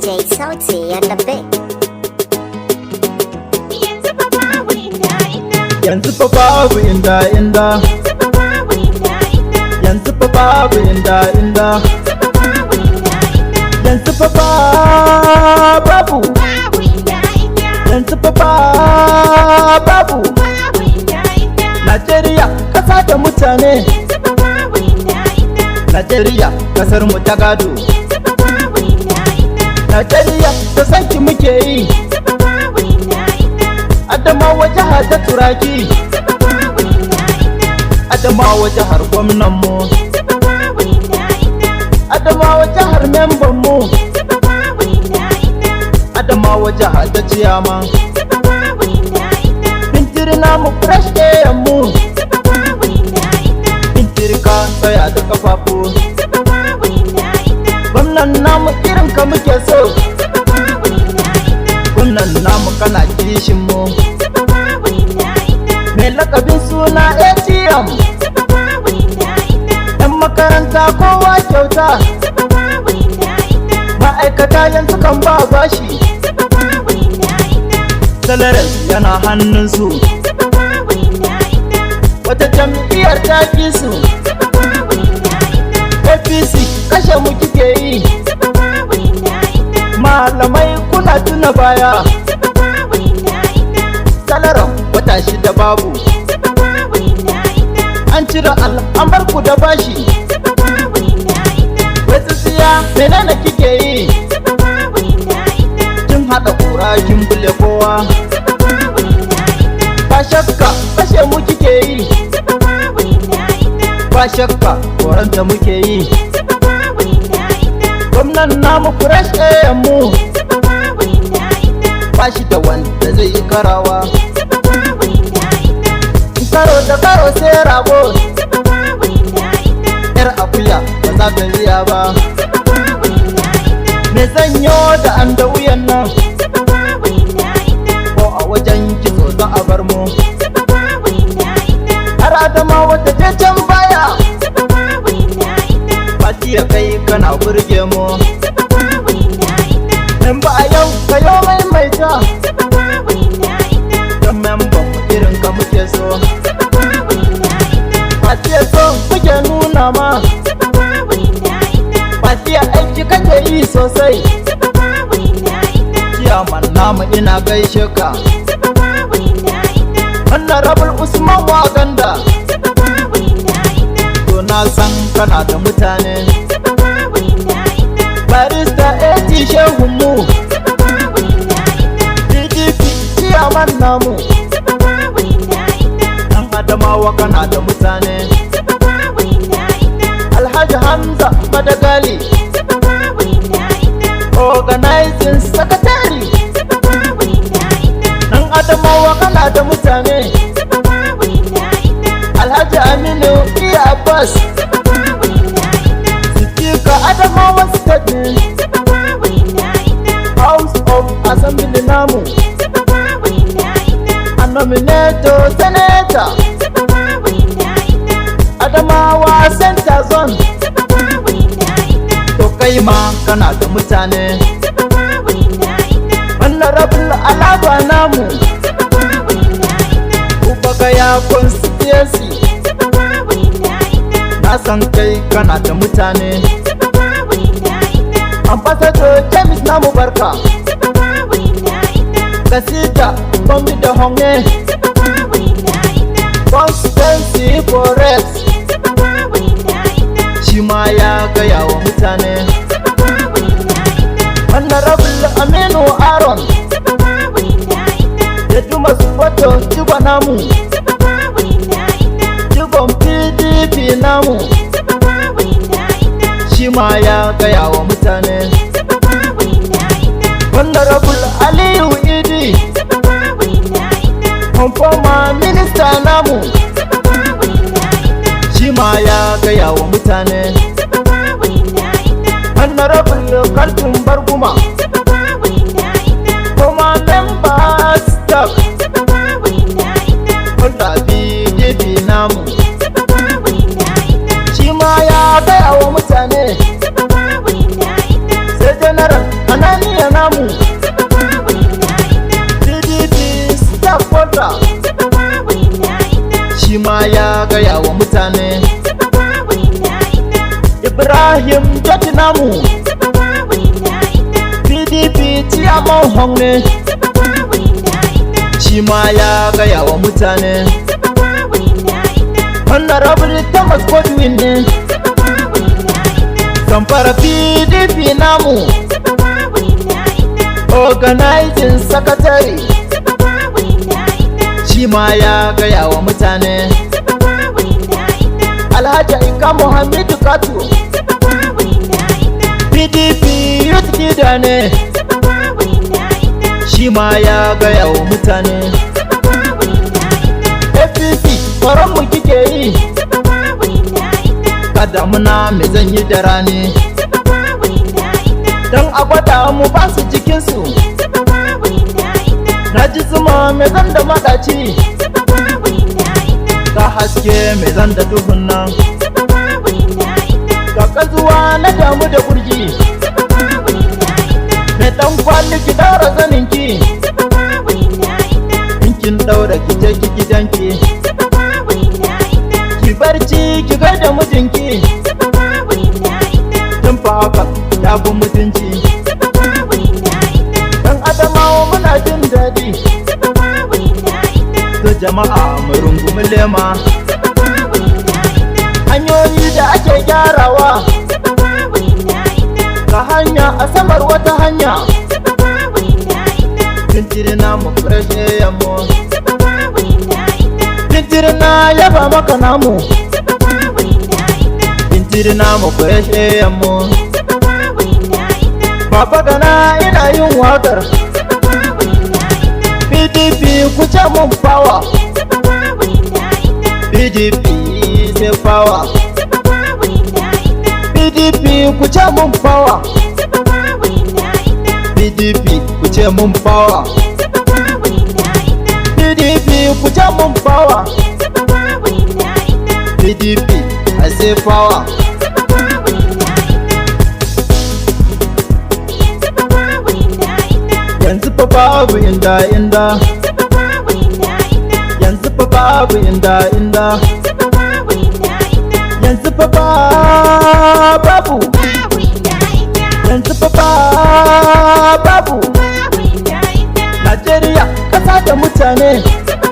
DJ Sauti and the Big. Yanzu fa babu inda inda. Yanzu fa babu inda inda. Yanzu fa babu inda inda. Yanzu fa babu inda inda. Yanzu fa babu inda inda. Yanzu fa babu. Babu inda inda. Yanzu fa babu. Babu inda inda. Najeriya kasa da mutane. Yanzu fa babu inda inda. Najeriya kasar mu ta gado. Yanzu fa babu inda inda. Najeriya ta sanki muke yi. Yanzu fa babu inda inda. Adamawa jiha ta turaki. Yanzu fa babu inda inda. Adamawa jihar gwamnan mu. Yanzu fa babu inda inda. Adamawa jihar memban mu. Yanzu fa babu inda inda. Adamawa jiha ta ciyaman. Yanzu fa babu inda inda. Fintiri namu fresh air mu. Yanzu fa babu inda inda. Fintiri ka tsaya da kafafu. Yanzu fa babu inda inda. Gwamnan namu irin ka muke so. Yanzu fa babu inda inda. Gwamnan namu kana kishin mu. Yanzu fa babu inda inda. Mai lakabin suna ATM. Yanzu fa babu inda inda. Yan makaranta kowa kyauta. Yanzu fa babu inda inda. Ma'aikata yanzu kan ba bashi. Yanzu fa babu inda inda. Salarin yana hannunsu. Yanzu fa babu inda inda. Wata jam'iyyar ta ki su. Yanzu fa babu inda inda. APC kashe mu kike yi. Yanzu fa babu inda inda. Malamai kuna tuna baya. Yanzu fa babu inda inda. Salarin wata shida babu. Yanzu fa babu inda inda. An cire al'ambar ku da bashi. Yanzu fa babu inda inda. Wasu siya menene kike yi? Yanzu fa babu inda inda. Kin haɗa kura kin bule kowa. Yanzu fa babu inda inda. Ba shakka kashe mu kike yi. Yanzu fa babu inda inda. Ba shakka koranta muke yi. Yanzu fa babu inda inda. Gwamnan namu fresh air mu. Yanzu fa babu inda inda. Ba shi da wanda zai yi karawa. Yanzu fa babu inda inda. Karo da karo sai rago. Yanzu fa babu inda inda. Yar akuya ba za ta iya ba. Yanzu fa babu inda inda. Me zanyo da an da wuyan nan? Yanzu fa babu inda inda. Ko a wajen kitso za a bar mu. Yanzu fa babu inda inda. Har adama wata je can baya. Yanzu fa babu inda inda. Fatiya kai kana burge mu. Yanzu fa babu inda inda. In ba a yau kayo maimaita. Yanzu fa babu inda inda. Don memban mu irin ka muke so. Yanzu fa babu inda inda. Fatiya so muke nuna ma. Yanzu fa babu inda inda. Fatiya aiki kake yi sosai. Yanzu fa babu inda inda. Ciyaman namu ina gaishe ka. Yanzu fa babu inda inda. Honorable Usman Waganda. Yanzu fa babu inda inda. To na san kana da mutane. Yanzu fa babu inda inda. Barista AT Shehu mu. Yanzu fa babu inda inda. PDP ciyaman namu. Yanzu fa babu inda inda. Dan Adamawa kana da mutane. Yanzu fa babu inda inda. Alhaji Hamza Madagali. Yanzu fa babu inda inda. Organizing Secretary. Yanzu fa babu inda inda. Dan Adamawa kana da mutane. Yanzu fa babu inda inda. Alhaji Aminu Iya Abbas. Yanzu fa babu inda inda. Speaker Adamawa State ne. Yanzu fa babu inda inda. House of Assembly namu. Yanzu fa babu inda inda. A nominato Senator. Yanzu fa babu inda inda. Adamawa Center Zone. Yanzu fa babu inda inda. To kai ma kana da mutane. Yanzu fa babu inda inda. Honorable Alaba namu. Yanzu fa babu inda inda. Ubagaya constituency. Yanzu fa babu inda inda. Na san kai kana da mutane. Yanzu fa babu inda inda. Ambassador James namu barka. Yanzu fa babu inda inda. Kasita Bambi da Honge. Yanzu fa babu inda inda. Constituency Forest. Yanzu fa babu inda inda. Shi ma ya gaya wa mutane. Yanzu fa babu inda inda. Honorable Aminu Aaron. Yanzu fa babu inda inda. Da Juma Subato Jibo namu. Yanzu fa babu inda inda. Jibon PDP namu. Yanzu fa babu inda inda. Shi ma ya gaya wa mutane. Yanzu fa babu inda inda. Honorable Aliyu Idi. Yanzu fa babu inda inda. Former Minister namu. Yanzu fa babu inda inda. Shi ma ya gaya wa mutane. Yanzu fa babu inda inda. Honorable Kaltun Barguma. Yanzu fa babu inda inda. Former member staff. Yanzu fa babu inda inda. Hulɗa PDP namu. Yanzu fa babu inda inda. Shi ma ya gaya wa mutane. Yanzu fa babu inda inda. Sai General Anani namu. Yanzu fa babu inda inda. PDP staff quarter. Yanzu fa babu inda inda. Shi ma ya gaya wa mutane. Yanzu fa babu inda inda. Ibrahim Jati namu. Yanzu fa babu inda inda. PDP chairman Hong ne. Yanzu fa babu inda inda. Shi ma ya gaya wa mutane. Yanzu fa babu inda inda. Honorable Thomas Godwin ne. Yanzu fa babu inda inda. Zamfara PDP namu. Yanzu fa babu inda inda. Organizing secretary. Yanzu fa babu inda inda. Shi ma ya gaya wa mutane. Yanzu fa babu inda inda. Alhaji Ika Muhammadu Katu. Yanzu fa babu inda inda. PDP youth leader ne. Yanzu fa babu inda inda. Shi ma ya gaya wa mutane. Yanzu fa babu inda inda. APC mu kike yi. Yanzu fa babu inda inda. Kada muna me zan yi da rani. Yanzu fa babu inda inda. Dan a gwada mu ba su jikinsu. Yanzu fa babu inda inda. Na ji zuma me zan da maɗaci. Yanzu fa babu inda inda. Ga haske me zan da duhun nan. Yanzu fa babu inda inda. Ga kazuwa na damu da kurji. Yanzu fa babu inda inda. Me dan kwali ki daura zaninki. Yanzu fa babu inda inda. In kin daura ki je ki gidanki. Yanzu fa babu inda inda. Ki barci ki gaida mijinki. Yanzu fa babu inda inda. Tun fa haka ya fi mutunci. Yanzu fa babu inda inda. Dan Adamawa muna jin daɗi. Yanzu fa babu inda inda. To jama'a mu rungumi lema. Yanzu fa babu inda inda. Hanyoyi da ake gyarawa. Yanzu fa babu inda inda. Ga hanya a samar wata hanya. Yanzu fa babu inda inda. Tintiri na mu fresh air mu. Yanzu fa babu inda inda. Tintiri na yaba maka namu. Yanzu fa babu inda inda. Tintiri na mu fresh air mu. Yanzu fa babu inda inda. Baba gana ina yin wakar. Yanzu fa babu inda inda. PDP ku ce mun power. Yanzu fa babu inda inda. PDP sai power. Yanzu fa babu inda inda. PDP ku ce mun power. Yanzu fa babu inda inda. PDP ku ce mun power. Yanzu fa babu inda inda. PDP ku ce mun power. Yanzu fa babu inda inda. PDP I say power. Yanzu fa babu inda inda. Yanzu fa babu inda inda. Yanzu fa babu inda inda. Yanzu fa babu inda inda. Yanzu fa babu inda inda. Yanzu fa babu inda inda. Yanzu fa babu. Babu inda inda. Yanzu fa babu. Babu inda inda. Najeriya kasa da mutane. Yanzu fa